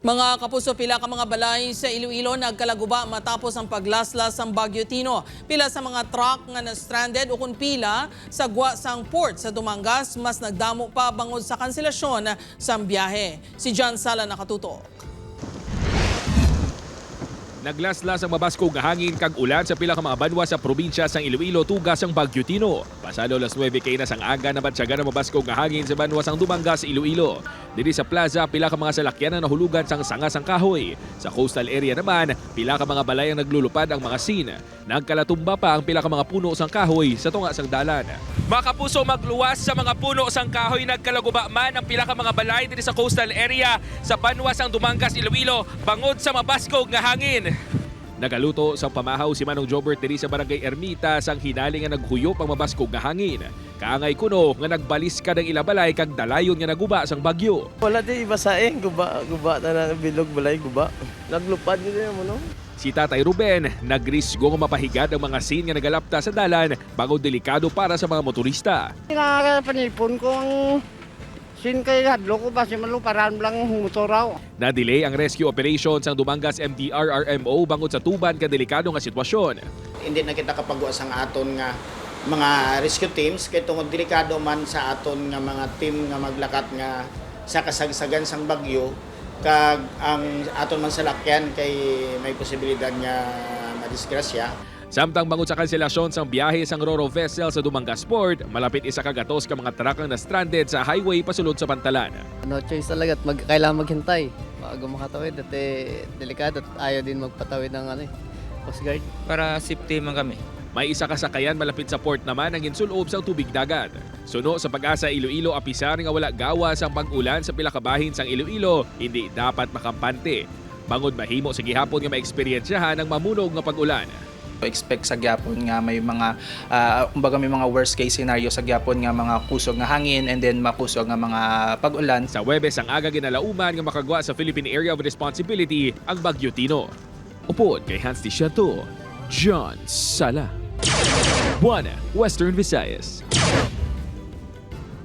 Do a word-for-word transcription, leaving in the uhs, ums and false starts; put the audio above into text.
Mga kapuso, pila ka mga balay sa Iloilo nagkalaguba matapos ang paglaslas sang Bagyo Tino. Pila sa mga truck nga na-stranded ukon pila sa gwa sang port sa Dumangas mas nagdamo pa bangod sa kanselasyon sang biyahe. Si John Sala nakatutok. Naglaslas ang mabaskog nga hangin kag ulan sa pila ka mga banwa sa probinsya sang Iloilo tuga sang Bagyo Tino. Pasado alas nuebe kay na sang aga nabatyagan ang mabaskog nga hangin sa banwa sang Dumangas, Iloilo. Diri sa plaza, pila ka mga salakyan ang nahulugan sang sanga sang kahoy. Sa coastal area naman, pila ka mga balay ang naglulupad ang mga sin. Nagkalatumba pa ang pila ka mga puno sang kahoy sa tunga sang dalan. Mga kapuso, magluwas sa mga puno sang kahoy, nagkalaguba man ang pila ka mga balay diri sa coastal area sa banwa sang Dumangas, Iloilo, bangod sa mabaskog nga hangin. Nagaluto sang pamahaw si Manong Jobert diri sa Barangay Ermita sang hinali nga naghuyop ang mabaskog nga hangin. Kaangay kuno nga nagbaliskad ang ila balay kag dalayon nga naguba sang bagyo. Wala di iba sa ing guba, guba na na bilog balay guba. Naglupad gid mo no. Si Tatay Ruben nagrisgo nga mapahigad ang mga sin nga nagalapta sa dalan bangod delikado para sa mga motorista. Nakapanipon ko ang sin kay hadlok ko basi maluparan lang motoraw. Na-delay ang rescue operation sang Dumangas M D R R M O bangod sa tuban ka delikado nga sitwasyon. Hindi na kita kapagwa sang aton nga mga rescue teams kay tungod delikado man sa aton nga mga team nga maglakat nga sa kasagsagan sang bagyo kag ang aton man salakyan kay may posibilidad nga madisgrasya. Samtang bangod sa kanselasyon sang biyahe sang Roro vessel sa Dumangas Port, malapit isa ka gatos ka mga truck ang na-stranded sa highway pasulod sa Pantalan. No choice talaga at mag, kailangan maghintay bago makatawid at eh, delikado at ayaw din magpatawid ng ano eh, Coast Guard. Para safety man kami. May isa ka sakayan malapit sa port naman ang insul-ob sang tubig dagat. Suno sa Pag-asa Iloilo, apisar nga wala gawas ang pag-ulan sa pila ka bahin sang Iloilo, hindi dapat makampante. Bangod mahimo sa gihapon nga maeksperiensyahan ang mamunog nga pag-ulan. Expect sa gyapon nga may mga ah, kumbaga may mga worst case scenario sa gyapon nga mga kusog nga hangin and then makusog nga mga pag-ulan. Sa Huwebes ang aga ginalauman nga makagwa sa Philippine Area of Responsibility ang Bagyo Tino. Upod kay Hans Diciento, John Sala, Buana, Western Visayas.